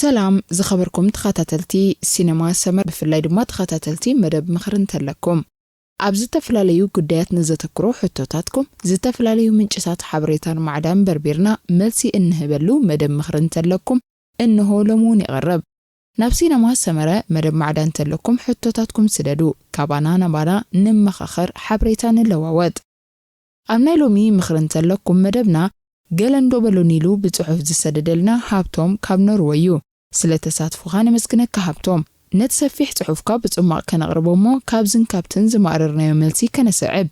ሰላም ዝኸበርኩም ተኸታተልቲ ሲነማ ሰመር፣ ብፍላይ ድማ ተኸታተልቲ መደብ ምኽሪ እንተለኩም፣ ኣብ ዝተፈላለዩ ጉዳያት ንዘተክሩ ሕቶታትኩም ዝተፈላለዩ ምንጭታት ሓበሬታን ማዕዳን በርቢርና መልሲ እንህበሉ መደብ ምኽሪ እንተለኩም እንሆ ሎሚ እውን ይቐርብ። ናብ ሲነማ ሰመረ መደብ ማዕዳ እንተለኩም ሕቶታትኩም ስደዱ፣ ካባና ናባና ንመኻኸር፣ ሓበሬታ ንለዋወጥ። ኣብ ናይ ሎሚ ምኽሪ እንተለኩም መደብና፣ ገለ እንዶ በሉኒ ኢሉ ብጽሑፍ ዝሰደደልና ሃብቶም ካብ ኖርወይ እዩ። ስለ ተሳትፎኻ ነመስግነካ ሃብቶም። ነቲ ሰፊሕ ጽሑፍካ ብጽማቕ ከነቕርቦ እሞ ካብዝን ካብትን ዝማእረርናዮ መልሲ ከነስዕብ።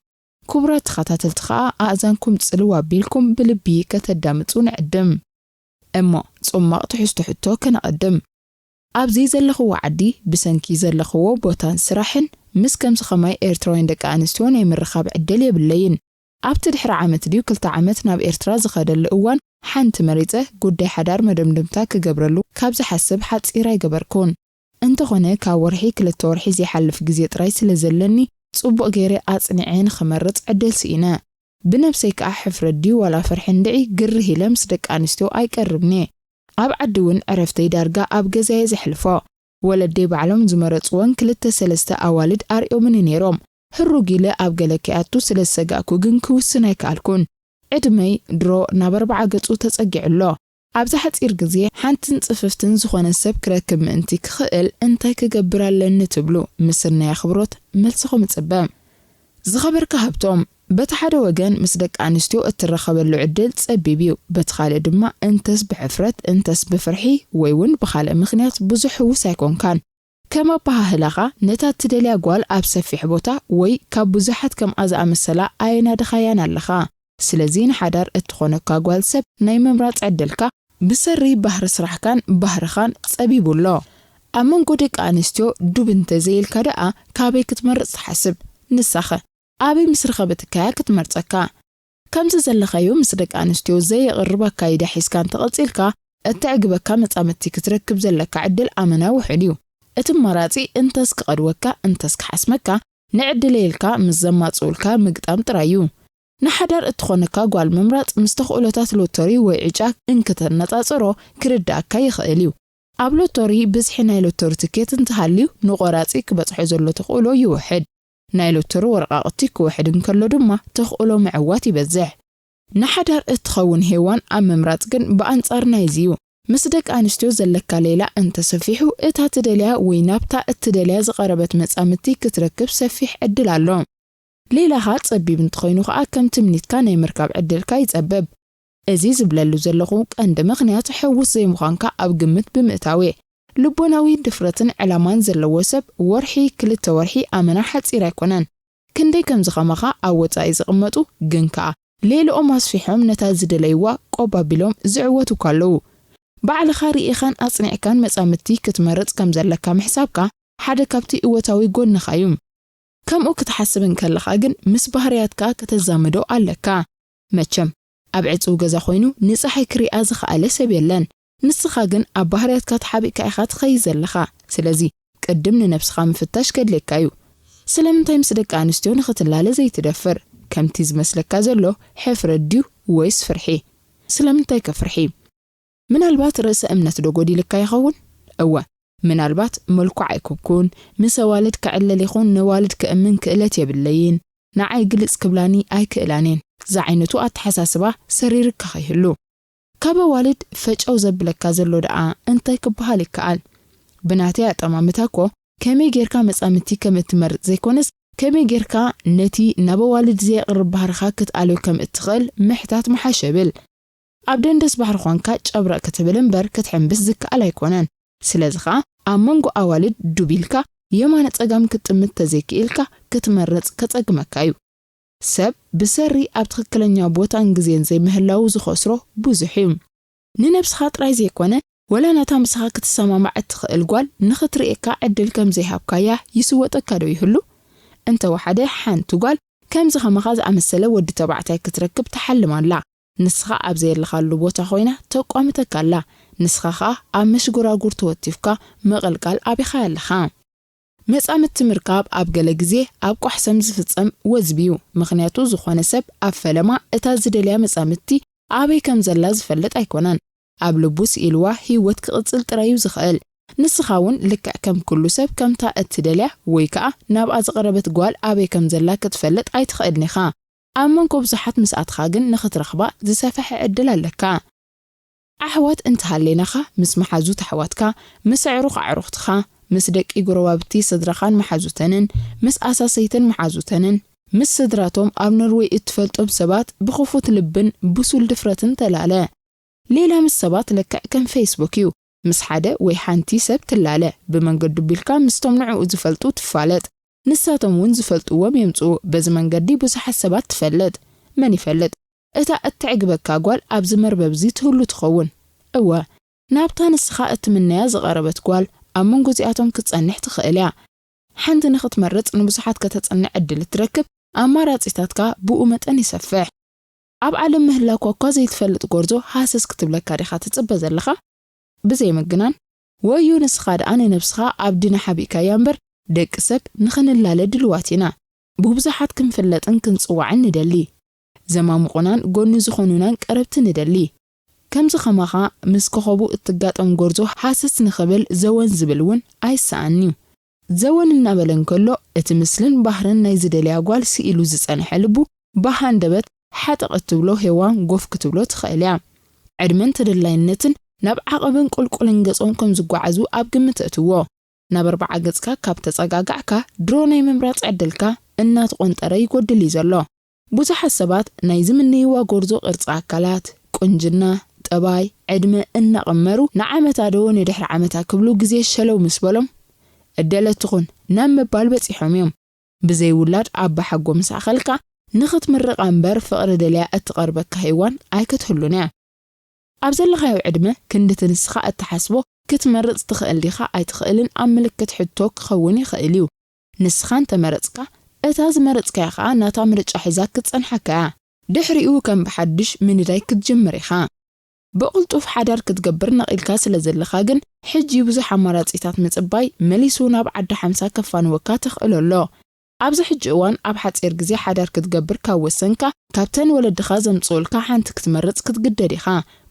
ክቡራት ተኸታተልቲ ከኣ ኣእዛንኩም ጽልው ኣቢልኩም ብልቢ ከተዳምጹ ንዕድም። እሞ ጽማቕ ትሕዝቶ ሕቶ ከነቐድም። ኣብዚ ዘለኽዎ ዓዲ ብሰንኪ ዘለኽዎ ቦታን ስራሕን ምስ ከምዚ ከማይ ኤርትራውያን ደቂ ኣንስትዮ ናይ ምርኻብ ዕድል የብለይን። ኣብቲ ድሕሪ ዓመት ድዩ ክልተ ዓመት ናብ ኤርትራ ዝኸደሉ እዋን ሓንቲ መሪጸ ጉዳይ ሓዳር መደምደምታ ክገብረሉ ካብ ዝሓስብ ሓጺር ኣይገበርኩን። እንተኾነ ካብ ወርሒ ክልተ ወርሒ ዘይሓልፍ ግዜ ጥራይ ስለ ዘለኒ ጽቡቕ ገይረ ኣጽኒዐ ንኽመርጽ ዕድል ስኢነ። ብነብሰይ ከኣ ሕፍረት ድዩ ዋላ ፍርሒ እንድዒ ግርህ ኢለ ምስ ደቂ ኣንስትዮ ኣይቀርብን እየ። ኣብ ዓዲ እውን ዕረፍተይ ዳርጋ ኣብ ገዛየ ዘሕልፎ። ወለደይ ባዕሎም ዝመረጽወን ክልተ ሰለስተ ኣዋልድ ኣርዮምኒ ነይሮም። ህሩግ ኢለ ኣብ ገለ ከይኣቱ ስለ ዝሰጋእኩ ግን ክውስን ኣይከኣልኩን። ዕድመይ ድሮ ናብ ኣርብዓ ገጹ ተጸጊዑ ኣሎ። ኣብዚ ሓጺር ግዜ ሓንትን ጽፍፍትን ዝኾነ ሰብ ክረክብ ምእንቲ ክኽእል እንታይ ክገብር ኣለኒ ትብሉ? ምስናይ ኣኽብሮት መልስኹም እጽበ። ዝኸበርካ ሃብቶም፣ በቲ ሓደ ወገን ምስ ደቂ ኣንስትዮ እትረኸበሉ ዕድል ጸቢብ እዩ። በቲ ካልእ ድማ እንተስ ብሕፍረት እንተስ ብፍርሒ ወይ እውን ብኻልእ ምኽንያት ብዙሕ ህውስ ኣይኮንካን። ከም ኣበሃህላኻ ነታ እትደልያ ጓል ኣብ ሰፊሕ ቦታ ወይ ካብ ብዙሓት ከምኣ ዝኣመሰላ ኣየናድኻያን ኣለኻ። ስለዚ ንሓዳር እትኾነካ ጓል ሰብ ናይ ምምራጽ ዕድልካ ብሰሪ ባህሪ ስራሕካን ባህርኻን ጸቢቡ ኣሎ። ኣብ መንጎ ደቂ ኣንስትዮ ዱብ እንተዘይልካ ደኣ ካበይ ክትመርጽ ትሓስብ? ንሳኸ ኣበይ ምስ ረኸበትካያ ክትመርጸካ? ከምዚ ዘለኻዮ ምስ ደቂ ኣንስትዮ ዘየቕርብ ኣካይዳ ሒዝካ እንተቐጺልካ፣ እተዕግበካ መጻምድቲ ክትረክብ ዘለካ ዕድል ኣመና ውሑድ እዩ። እቲ ኣማራጺ እንተስ ክቐድወካ እንተስ ክሓስመካ፣ ንዕድለይ ኢልካ ምስ ዘማጽኡልካ ምግጣም ጥራይ እዩ። ንሓዳር እትኾነካ ጓል ምምራጽ ምስ ተኽእሎታት ሎተሪ ወይ ዕጫ እንክተነጻጽሮ ክርድኣካ ይኽእል እዩ። ኣብ ሎተሪ ብዝሒ ናይ ሎተሪ ትኬት እንተሃልዩ ንቖራጺ ክበጽሖ ዘሎ ተኽእሎ ይውሕድ። ናይ ሎተሪ ወረቓቕቲ ክውሕድ እንከሎ ድማ ተኽእሎ ምዕዋት ይበዝሕ። ንሓዳር እትኸውን ሄዋን ኣብ ምምራጽ ግን ብኣንጻር ናይዚ እዩ። ምስ ደቂ ኣንስትዮ ዘለካ ሌላ እንተሰፊሑ እታ ትደልያ ወይ ናብታ እትደልያ ዝቐረበት መጻምድቲ ክትረክብ ሰፊሕ ዕድል ኣሎ። ሌላኻ ጸቢብ እንተኾይኑ ከኣ ከም ትምኒትካ ናይ ምርካብ ዕድልካ ይጸብብ። እዚ ዝብለሉ ዘለኹ ቀንዲ ምኽንያት ሕዉስ ዘይምዃንካ ኣብ ግምት ብምእታው እየ። ልቦናዊ ድፍረትን ዕላማን ዘለዎ ሰብ ወርሒ ክልተ ወርሒ ኣመና ሓጺር ኣይኮነን። ክንደይ ከምዚ ከማኻ ኣብ ወጻኢ ዝቕመጡ ግን ከኣ ሌልኦም ኣስፊሖም ነታ ዝደለይዋ ቆብ ኣቢሎም ዝዕወቱ እኳ ኣለዉ። ባዕልኻ ርኢኻን ኣጽኒዕካን መጻምድቲ ክትመርጽ ከም ዘለካ ምሕሳብካ ሓደ ካብቲ እወታዊ ጎንኻ እዩ። ከምኡ ክትሓስብ እንከለኻ ግን ምስ ባህርያትካ ከተዛምዶ ኣለካ። መቸም ኣብ ዕጹው ገዛ ኮይኑ ንጸሓይ ክሪኣ ዝኸኣለ ሰብ የለን። ንስኻ ግን ኣብ ባህርያትካ ተሓቢእካ ኢኻ ትኸይድ ዘለኻ። ስለዚ ቅድም ንነብስኻ ምፍታሽ ከድልየካ እዩ። ስለምንታይ ምስ ደቂ ኣንስትዮ ንኽትላለ ዘይትደፍር? ከምቲ ዝመስለካ ዘሎ ሕፍረት ድዩ ወይስ ፍርሒ? ስለምንታይከ ፍርሒ? ምናልባት ርእሰ እምነት ዶ ጎዲልካ ይኸውን? እወ፣ ምናልባት መልኩዕ ኣይኩብኩን፣ ምስ ኣዋልድ ክዕለል ይኹን ነዋልድ ክእምን ክእለት የብለይን፣ ንዓይ ግልጽ ክብላኒ ኣይክእላን እየን ዝዓይነቱ ኣተሓሳስባ ሰሪርካ ከይህሉ። ካብ ኣዋልድ ፈጨው ዘብለካ ዘሎ ደኣ እንታይ ክበሃል ይከኣል? ብናተይ ኣጠማምታ እኮ ከመይ ጌርካ መጻምድቲ ከም እትመርጽ ዘይኮነስ፣ ከመይ ጌርካ ነቲ ናብ ኣዋልድ ዘየቕርብ ባህርኻ ክትኣልዮ ከም እትኽእል ምሕታት ምሓሸ እብል። ኣብ ደንደስ ባሕሪ ኾንካ ጨብረቕ ክትብል እምበር ክትሕምብስ ዝከኣል ኣይኮነን። ስለዚ ኸኣ ኣብ መንጎ ኣዋልድ ዱብ ኢልካ የማነ ጸጋም ክትጥምት ተዘይክኢልካ ክትመርጽ ከጸግመካ እዩ። ሰብ ብሰሪ ኣብ ትኽክለኛ ቦታን ግዜን ዘይምህላዉ ዝኸስሮ ብዙሕ እዩ። ንነብስኻ ጥራይ ዘይኮነ፣ ወላ ናታ ምሳኻ ክትሰማማዕ እትኽእል ጓል ንኽትርእየካ ዕድል ከም ዘይሃብካያ ይስወጠካ ዶ ይህሉ? እንተወሓደ ሓንቲ ጓል ከምዚ ከማኻ ዝኣመሰለ ወዲ ተባዕታይ ክትረክብ ትሓልም ኣላ። ንስኻ ኣብ ዘየለኻሉ ቦታ ኮይና ተቋምተካ ኣላ። ንስኻ ኸኣ ኣብ መሽጎራጉር ተወቲፍካ ምቕልቃል ኣቢኻያ ኣለኻ። መጻምድቲ ምርካብ ኣብ ገለ ግዜ ኣብ ቋሕሰም ዝፍጸም ወዝቢ እዩ። ምኽንያቱ ዝኾነ ሰብ ኣብ ፈለማ እታ ዝደልያ መጻምድቲ ኣበይ ከም ዘላ ዝፈልጥ ኣይኮነን። ኣብ ልቡ ስኢልዋ ህይወት ክቕጽል ጥራይ እዩ ዝኽእል። ንስኻ እውን ልክዕ ከም ኩሉ ሰብ ከምታ እትደልያ ወይ ከኣ ናብኣ ዝቐረበት ጓል ኣበይ ከም ዘላ ክትፈልጥ ኣይትኽእልን ኢኻ። ኣብ መንጎ ብዙሓት ምስ ኣትኻ ግን ንኽትረኽባ ዝሰፍሐ ዕድል ኣለካ። ኣሕዋት እንተሃለይናኻ ምስ መሓዙት ኣሕዋትካ፣ ምስ ኣዕሩኽ ኣዕሩኽትኻ፣ ምስ ደቂ ጎረባብቲ ስድራኻን መሓዙተንን፣ ምስ ኣሳሰይትን መሓዙተንን፣ ምስ ስድራቶም ኣብ ኖርወይ እትፈልጦም ሰባት ብኽፉት ልብን ብሱል ድፍረትን ተላለ። ሌላ ምስ ሰባት ልክዕ ከም ፌስቡክ እዩ። ምስ ሓደ ወይ ሓንቲ ሰብ ትላለ፣ ብመንገዱ ቢልካ ምስቶም ንዕኡ ዝፈልጡ ትፋለጥ። ንሳቶም እውን ዝፈልጥዎም የምጽኡ። በዚ መንገዲ ብዙሓት ሰባት ትፈልጥ። መን ይፈልጥ? እታ እትዕግበካ ጓል ኣብዚ መርበብ እዚ ትህሉ ትኸውን። እወ፣ ናብታ ንስኻ እትምነያ ዝቐረበት ጓል ኣብ መንጎ እዚኣቶም ክትጸንሕ ትኽእል እያ። ሓንቲ ንኽትመርጽ ንብዙሓት ከተጽንዕ ዕድል እትረክብ፣ ኣማራጺታትካ ብኡ መጠን ይሰፍሕ። ኣብ ዓለም ምህላውካ እኳ ዘይትፈልጥ ጎርዞ ሃሰስ ክትብለካ ዲኻ ትጽበ ዘለኻ? ብዘይ ምግናን፣ ወዮ ንስኻ ደኣ ንነብስኻ ኣብ ድነ ሓቢእካያ እምበር፣ ደቂ ሰብ ንኽንላለ ድልዋት ኢና። ብብዙሓት ክንፍለጥን ክንጽዋዕን ንደሊ። ዘማሙቑናን ጎኒ ዝኾኑናን ቀረብቲ ንደሊ። ከምዚ ከማኻ ምስ ኮኸቡ እትጋጠም ጎርዞ ሃሰስ ንኽብል ዘወን ዝብል እውን ኣይሰኣን እዩ። ዘወን እናበለ እንከሎ፣ እቲ ምስልን ባህርን ናይ ዝደልያ ጓል ስኢሉ ዝጸንሐ ልቡ፣ ብሃንደበት ሓጠቕ እትብሎ ሄዋን ጎፍ ክትብሎ ትኽእል እያ። ዕድመን ተደላይነትን ናብ ዓቐብን ቁልቁልን ገጾም ከም ዝጓዓዙ ኣብ ግምት እእትዎ። ናብ ኣርብዓ ገጽካ ካብ ተጸጋጋዕካ፣ ድሮ ናይ ምምራጽ ዕድልካ እናተቖንጠረ ይጎድል እዩ ዘሎ። ብዙሓት ሰባት ናይ ዝምነይዋ ጎርዞ ቅርጺ ኣካላት፣ ቁንጅና፣ ጠባይ፣ ዕድመ እናቐመሩ፣ ንዓመታ ዶ ንድሕሪ ዓመታ ክብሉ ግዜ ሸለው ምስ በሎም፣ እደለት ትኹን ናብ ምባል በጺሖም እዮም። ብዘይ ውላድ ኣባ ሓጎ ምስ ኣኸልካ፣ ንኽትምርቓ እምበር ፍቕሪ ደልያ እትቐርበካ ሄዋን ኣይክትህሉን እያ። ኣብ ዘለኻዮ ዕድመ፣ ክንድቲ ንስኻ እትሓስቦ ክትመርጽ ትኽእል ዲኻ ኣይትኽእልን ኣብ ምልክት ሕቶ ክኸውን ይኽእል እዩ። ንስኻ እንተመረጽካ፣ እታ ዝመረጽካያ ኸኣ ናታ ምርጫ ሒዛ ክትጸንሓካ እያ። ድሕሪኡ ከም ብሓድሽ ምንዳይ ክትጅምር ኢኻ። ብቕልጡፍ ሓዳር ክትገብር ነቒልካ ስለ ዘለኻ ግን፣ ሕጂ ብዙሕ ኣማራጺታት ምጽባይ መሊሱ ናብ ዓዲ ሓምሳ ከፋንወካ ተኽእሎ ኣሎ። ኣብዚ ሕጂ እዋን ኣብ ሓጺር ግዜ ሓዳር ክትገብር ካብ ወሰንካ፣ ካብተን ወለድኻ ዘምጽኡልካ ሓንቲ ክትመርጽ ክትግደድ ኢኻ፣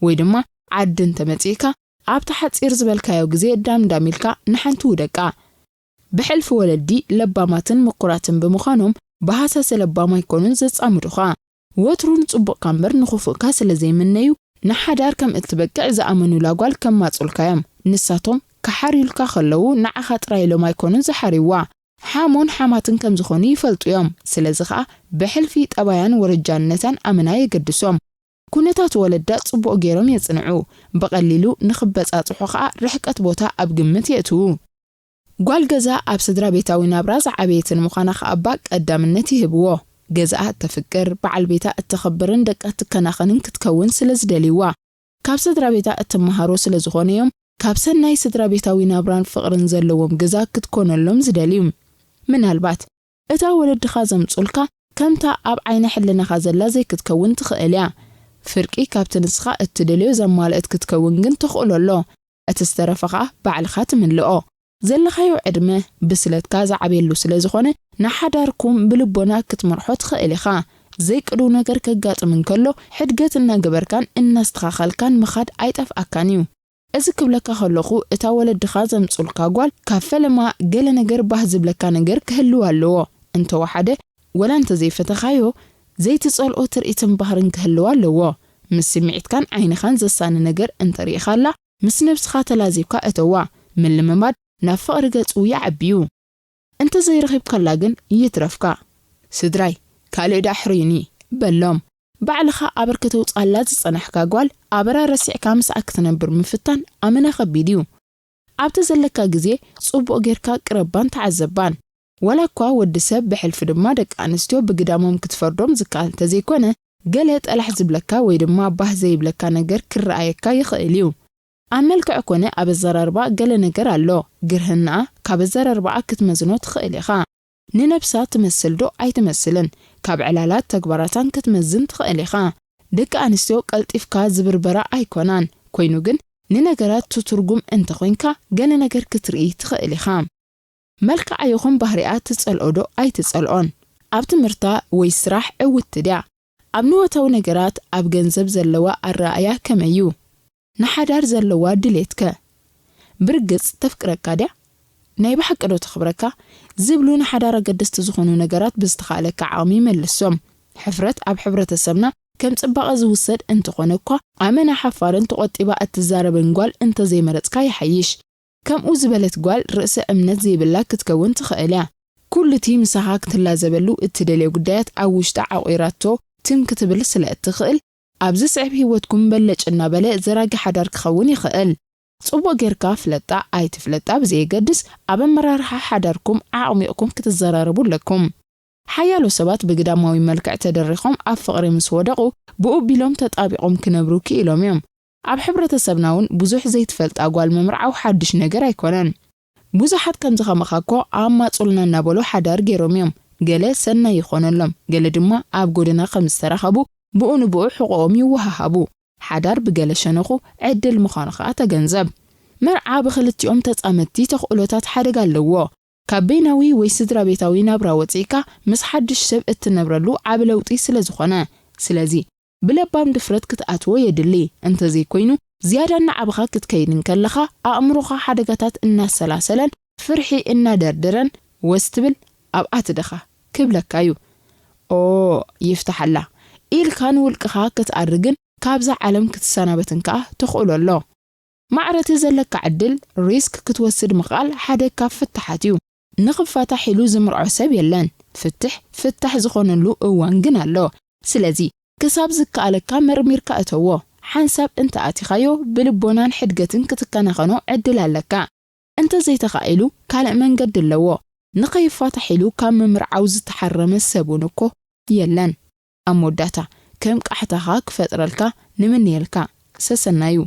ወይ ድማ ዓዲ እንተመጺእካ፣ ኣብቲ ሓጺር ዝበልካዮ ግዜ ዳምዳም ኢልካ ንሓንቲ ውደቃ። ብሕልፊ ወለዲ ለባማትን ምኩራትን ብምዃኖም፣ ብሃሰሰ ለባም ኣይኮኑን ዘጻምዱኻ። ወትሩ ንጽቡቕካ እምበር ንኽፉእካ ስለ ዘይምነዩ፣ ንሓዳር ከም እትበቅዕ ዝኣመኑላ ጓል ከማጹልካ እዮም። ንሳቶም ክሓርዩልካ ከለዉ፣ ንዓኻ ጥራይ ኢሎም ኣይኮኑን ዝሓርይዋ። ሓሞን ሓማትን ከም ዝኾኑ ይፈልጡ እዮም። ስለዚ ኸኣ፣ ብሕልፊ ጠባያን ወረጃንነታን ኣመና የገድሶም። ኩነታት ወለዳ ጽቡቕ ገይሮም የጽንዑ። ብቐሊሉ ንኽበጻጽሑ ኸኣ፣ ርሕቀት ቦታ ኣብ ግምት የእትዉ። ጓል ገዛ ኣብ ስድራ ቤታዊ ናብራ ዝዓበየት ንምዃና ከኣ እባ ቀዳምነት ይህብዎ። ገዛኣ እተፍቅር፣ በዓል ቤታ እተኽብርን ደቃ እትከናኸንን ክትከውን ስለ ዝደልይዋ፣ ካብ ስድራ ቤታ እትመሃሮ ስለ ዝኾነ እዮም፣ ካብ ሰናይ ስድራ ቤታዊ ናብራን ፍቕርን ዘለዎም ገዛ ክትኮነሎም ዝደልዩ። ምናልባት፣ እታ ወለድኻ ዘምጹልካ፣ ከምታ ኣብ ዓይኒ ሕልናኻ ዘላ ዘይክትከውን ትኽእል እያ። ፍርቂ ካብቲ ንስኻ እትደልዮ ዘማልእት ክትከውን ግን ተኽእሎ ኣሎ። እቲ ዝተረፈ ኸኣ ባዕልኻ ትምልኦ። ዘለኻዮ ዕድመ ብስለትካ ዝዓብየሉ ስለ ዝኾነ፣ ንሓዳርኩም ብልቦና ክትመርሖ ትኽእል ኢኻ። ዘይቅዱው ነገር ከጋጥም እንከሎ፣ ሕድገት እናገበርካን እናስተኻኸልካን ምኻድ ኣይጠፍኣካን እዩ። እዚ ክብለካ ከለኹ፣ እታ ወለድኻ ዘምጹልካ ጓል ካብ ፈለማ ገለ ነገር ባህ ዝብለካ ነገር ክህልዋ ኣለዎ። እንተወሓደ፣ ወላ እንተዘይፈተኻዮ፣ ዘይትጸልኦ ትርኢትን ባህርን ክህልዋ ኣለዎ። ምስ ስምዒትካን ዓይንኻን ዘሳኒ ነገር እንተርኢኻላ፣ ምስ ነብስኻ ተላዚብካ እተዋ። ምልምማድ ናብ ፍቕሪ ገጹ ይዓቢ እዩ። እንተ ዘይረኺብካላ ግን ይትረፍካ። ስድራይ፣ ካልእ ደኣ ሕሩዩኒ፣ በሎም። ባዕልኻ ኣበር ከተውጽኣላ ዝጸናሕካ ጓል፣ ኣበራ ረሲዕካ ምስኣ ክትነብር ምፍታን ኣመና ከቢድ እዩ። ኣብቲ ዘለካ ግዜ ጽቡቕ ጌርካ ቅረባን ተዓዘባን። ዋላ እኳ ወዲ ሰብ ብሕልፊ ድማ ደቂ ኣንስትዮ ብግዳሞም ክትፈርዶም ዝከኣል እንተዘይኮነ፣ ገለ ጠላሕ ዝብለካ ወይ ድማ ባህ ዘይብለካ ነገር ክረኣየካ ይኽእል እዩ። ኣብ መልክዕ ኮነ ኣብ ኣዘራርባ ገለ ነገር ኣሎ። ግርህናኣ ካብ ኣዘራርባኣ ክትመዝኖ ትኽእል ኢኻ። ንነብሳ ትመስል ዶ ኣይትመስልን፣ ካብ ዕላላት ተግባራታን ክትመዝን ትኽእል ኢኻ። ደቂ ኣንስትዮ ቀልጢፍካ ዝብርበራ ኣይኮናን። ኮይኑ ግን፣ ንነገራት ትትርጉም እንተኾይንካ፣ ገለ ነገር ክትርኢ ትኽእል ኢኻ። መልክዓ ይኹን ባህሪኣ ትጸልኦ ዶ ኣይትጸልኦን? ኣብ ትምህርታ ወይ ስራሕ ዕውትቲ ድያ? ኣብ ንዋታዊ ነገራት፣ ኣብ ገንዘብ ዘለዋ ኣረኣእያ ከመይ እዩ? ንሓዳር ዘለዋ ድሌትከ? ብርግጽ ተፍቅረካ ድያ? ናይ ብሓቂ ዶ ተኽብረካ? ዝብሉ ንሓዳር ኣገደስቲ ዝኾኑ ነገራት ብዝተኻእለካ ዓቕሚ መልሶም። ሕፍረት ኣብ ሕብረተሰብና ከም ጽባቐ ዝውሰድ እንተኾነ እኳ፣ ኣመና ሓፋርን ተቖጢባ እትዛረብን ጓል እንተዘይመረጽካ ይሓይሽ። ከምኡ ዝበለት ጓል ርእሰ እምነት ዘይብላ ክትከውን ትኽእል እያ። ኩሉ እቲ ምሳኻ ክትላዘበሉ እትደልዮ ጉዳያት ኣብ ውሽጣ ዓቑራቶ ትም ክትብል ስለ እትኽእል፣ ኣብ ዝስዕብ ህይወትኩም በለጭ እናበለ ዘራጊ ሓዳር ክኸውን ይኽእል። ጽቡቕ ጌርካ ፍለጣ ኣይትፍለጣ ብዘየገድስ፣ ኣብ ኣመራርሓ ሓዳርኩም ዓቕሚቕኩም ክትዘራረቡ ኣለኩም። ሓያሎ ሰባት ብግዳማዊ መልክዕ ተደሪኾም ኣብ ፍቕሪ ምስ ወደቑ፣ ብኡ ቢሎም ተጣቢቖም ክነብሩ ክኢሎም እዮም። ኣብ ሕብረተሰብና እውን ብዙሕ ዘይትፈልጣ ጓል ምምርዓው ሓድሽ ነገር ኣይኮነን። ብዙሓት ከምዚ ከማኻ እኮ ኣማጹልና እናበሉ ሓዳር ገይሮም እዮም። ገለ ሰናይ ይኾነሎም፣ ገለ ድማ ኣብ ጎደና ከም ዝተራኸቡ ብኡ ንብኡ ሕቖኦም ይወሃሃቡ። ሓዳር ብገለ ሸነኹ ዕድል ምዃኑ ኸኣ ተገንዘብ። መርዓ ብኽልቲኦም ተጻመድቲ ተኽእሎታት ሓደጋ ኣለዎ። ካብ በይናዊ ወይ ስድራ ቤታዊ ናብራ ወጺእካ ምስ ሓድሽ ሰብ እትነብረሉ ዓቢ ለውጢ ስለ ዝኾነ። ስለዚ ብለባም ድፍረት ክትኣትዎ የድሊ። እንተዘይኮይኑ ዝያዳ እናዓበኻ ክትከይድ እንከለኻ ኣእምሮኻ ሓደጋታት እናሰላሰለን ፍርሒ እናደርደረን ወስ ትብል ኣብኣ ትደኻ ክብለካ እዩ። ኦ ይፍታሓላ ኢልካ ንውልቅኻ ክትኣርግን ካብዛ ዓለም ክትሰናበትን ከኣ ተኽእሎ ኣሎ። ማዕረቲ ዘለካ ዕድል ሪስክ ክትወስድ ምኽኣል ሓደ ካብ ፍታሓት እዩ። ንኽፋታሕ ኢሉ ዝምርዖ ሰብ የለን። ፍትሕ ፍታሕ ዝኾነሉ እዋን ግን ኣሎ። ስለዚ ክሳብ ዝከኣለካ መርሚርካ እተዎ። ሓንሳብ እንተ ኣቲኻዮ ብልቦናን ሕድገትን ክትከናኸኖ ዕድል ኣለካ። እንተ ዘይተኻኢሉ ካልእ መንገዲ ኣለዎ። ንኸይፋታሕ ኢሉ ካብ ምምርዓው ዝተሓረመ ሰብ እውን እኮ የለን። ኣብ መወዳእታ ከም ቃሕታኻ ክፈጥረልካ ንምንየልካ። ሰሰናዩ።